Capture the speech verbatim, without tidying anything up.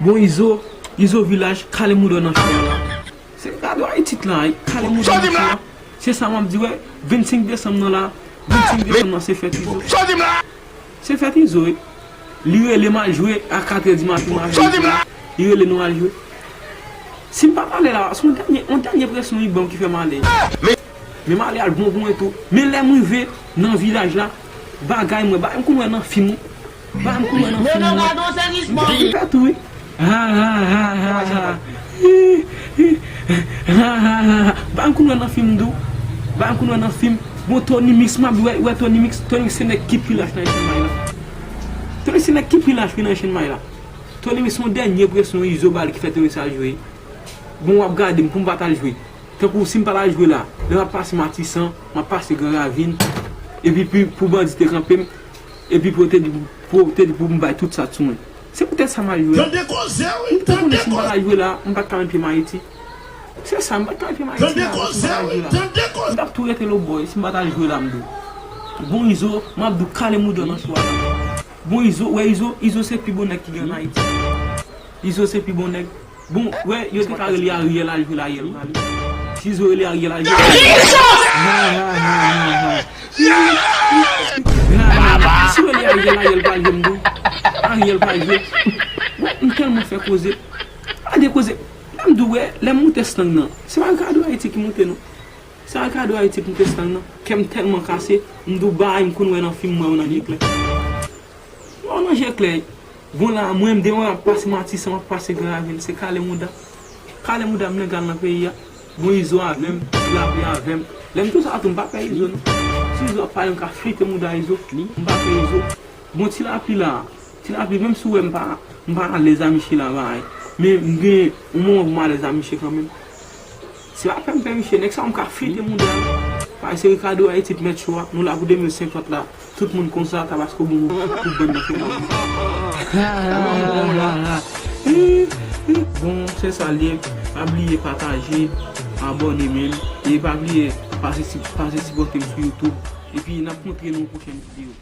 Bon, Izo, Izo Vilaj, kale mouda w nan cho a la. Se Ricardo Haiti la, kale mouda w nan cho a. Se sa m ap di, wè, vennsenk desanm nan la, vennsenk desanm nan se fèt Izo. Se fèt Izo, wi. Li rele m al jwe a katrè di maten, m al jwe. Li rele nou al jwe. Si m pa t ale la, se yon dènye, yon dènye presyon li ban m ki fè m ale. Men m ale al bon bon etou. Men lè m rive nan vilaj la, bagay mwen, bagay m konn wè nan fim, wi. Bagay m konn wè nan fim, wi. M te fè tou, wi. Ha, ha, ha, ha, ha. Hi, hi. Ha, ha, ha, ha. Bagay m konn wè nan fim, tou. Bagay m konn wè nan fim. Bon, Tony Mix, m ap wè, wè Tony Mix. Tony Mix se nèg ki pi lach nan Echanmay la. Tony Mix se nèg ki pi lach, wi, nan Echanmay la. Tony Mix se yon dènye presyon Izo ba l ki fè Tony Mix al jwe. Bon, w ap gade m pou m pa t al jwe. Tankou si m pa t al jwe la, lè m ap pase Matisan, m ap pase Gran Ravin, epi pi, pou bandi te kanpe m, epi pou yo te di, pou yo te di pou m bay tout sa sou mwen. Se poutèt sa m al jwe. Tande koze, wi, tande koze. Si m pa t al jwe la, m pa t ka met pye m Ayiti. Se sa, m pa t ka met pye m Ayiti la, si m pa t al jwe la. M t ap tou rete lòtbò, si m pa t al jwe la, m di w. Bon, Izo, m ap di w kale mouda w nan cho a la. Bon, Izo, wè Izo, Izo se pi bon nèg ki gen ann Ayiti. Izo se pi bon nèg. Bon, wè, yo te ka rele Ariel al jwe l, Ariel pa vle. Si Izo rele Ariel al jwe l. Ha, ha, ha, ha, ha. Ha, ha, ha. Si yo rele Ariel, Ariel pa vle, m di w. Ariel pa vle. Bon, m tèlman fè koze. Pa de koze. Lè m di w, wè, lè m moute Slang nan, se pa Ricardo Haiti ki moute, non. Se Ricardo Haiti ki moute Slang nan. Kè m tèlman kase, m di w, bagay m konn wè nan fim, m wè yo nan je klè. Bon, nan je klè. Bon, la, mwen, m demen ap pase Matisan, m ap pase Gran Ravin, se kale mouda. Kale mouda m nan gal nan peyi a. Bon, Izo avè m, Ti Lapli avè m. Lè m di w sa tou, m pa pè Izo, non. Si Izo ap pale, m ka flite mouda Izo. M pa pè Izo. Bon, Ti Lapli la, Ti Lapli, menm si w wè m pa, m pa alèz a miche la, bagay. Men m gen yon moman pou m alèz a miche kanmenm. Se pa pè m pè miche, nèg sa yo m ka flite mouda l. Paske se Ricardo Haiti k mèt cho a. Nou la pou de mil senkant la. Tout moun konsa, Tabasco bon pou bann nan fè. Bon, se sa l ye. Pa bliye pataje, abòne menm. E pa bliye pase si-, pase sipòte m sou YouTube. Epi n ap kontre nan yon pwochèn videyo.